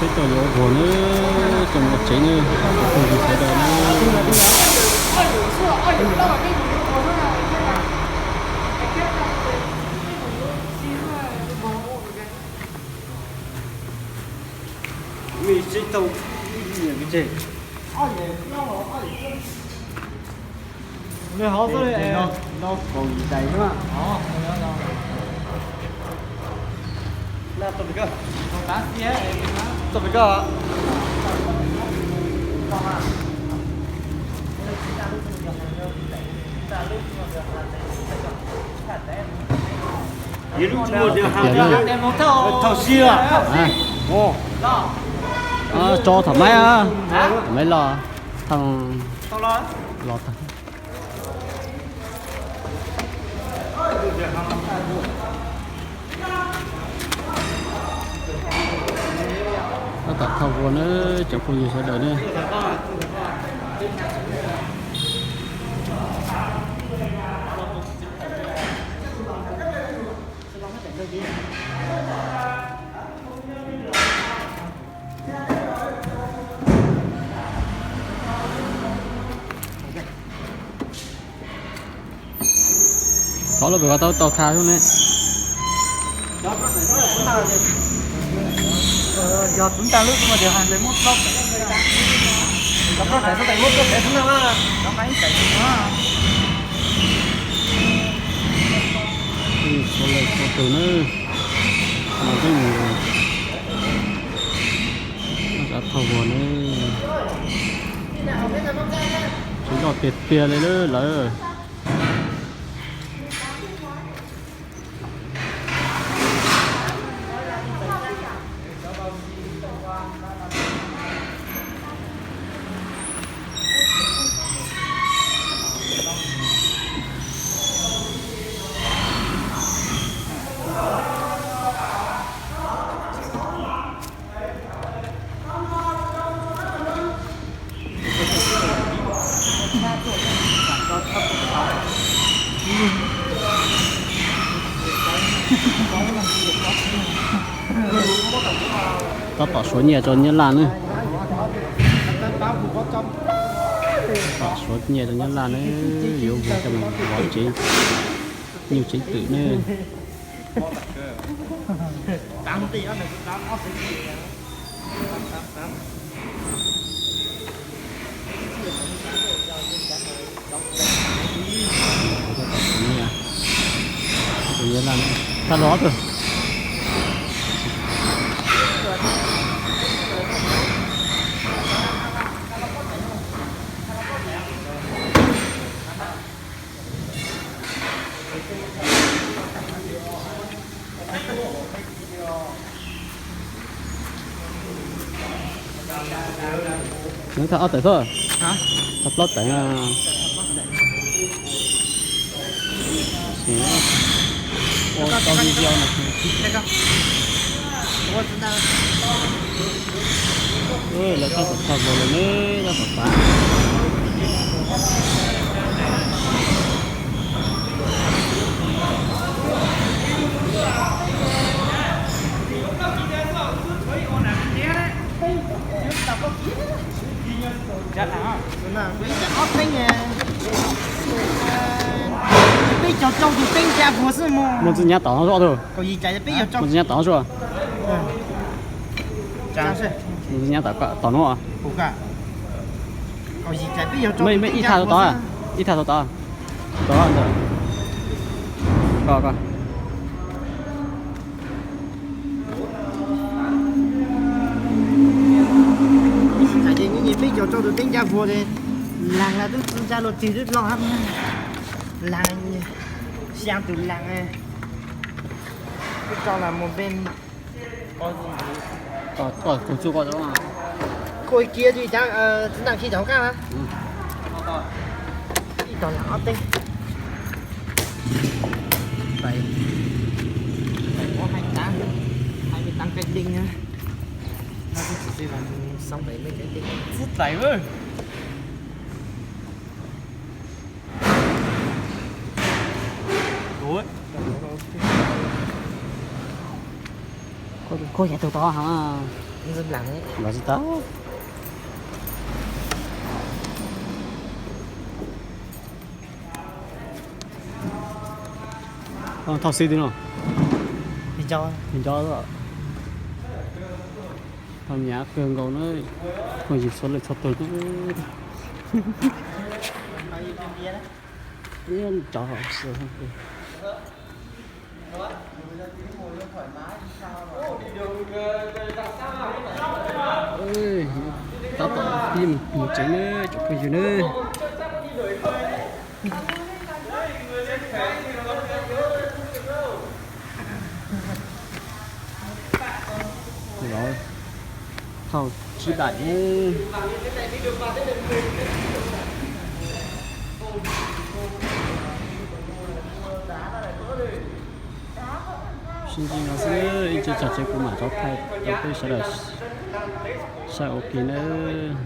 Peb tau yuav vuag na, tau mus tsev na, tau phooj ywg sawv daws na. Tiag na. Tso thaum maiv, thaum maiv los, thaum los tag. Tab tom thauj vuag na, cov phooj ywg sawv daws na. Thov lub pem ko tau tau tha xwb ne. Yog txwv tag lub tuaj mas tias hais ntes muab plaub, cov plaub tais xwb tais muab plaub tais xwb na. Cov qab ib tais xwb na. Txhua leej txhua tus na, no twb mus zov thauj vuag na. Tsis loj tiag tiag li lawm. Tab tom suav nyiaj rau Nyab Laj na. Tom suav nyiaj rau Nyab Laj na, yuav vuag coj mus vov tsev, nyuj tsev twm na. Tha los twg. Nws thaj ob tawm xwb, thaj plaub tawm. Ua tau video no. Lawv tab tom thauj vuag lawm ne, tab tom pav. Peb caug rau tus teeb ca vuag xwb mog. Mus txiv nyab tom no zuj tus. Mus txiv nyab tom no zuj. Mus txiv nyab tom no. Ib thaj tod, ib thaj tod tod. Tod ntawd. Ko ko. Peb caug rau tus teeb ca vuag, laag lawm twb txwv ntsa luaj tig twb loj, laag xyaa tus laag. Twb tso las mus npe. Kuv txuj koj, koj kiag tsis cas, txiv ntaj khi tau qab mas. Ib tog lam ob teg. Tais, tais kuv hais tas, hais tas qe ding na. Xub tais. Koj yav tug tod ha. Los tsis tau. Thauj xib twg no? Nco, thauj nyav kawg nkaus na. Phooj ywg txhua leej txhua tug na. Ib cov tab tom pib mus tsev na cov phooj ywg na. Los thauj tsib daim. Sib ntsib no xwb, ib tsam txog tsev kuv mam rov thaij rau peb sawv daws saib ua ke nawb.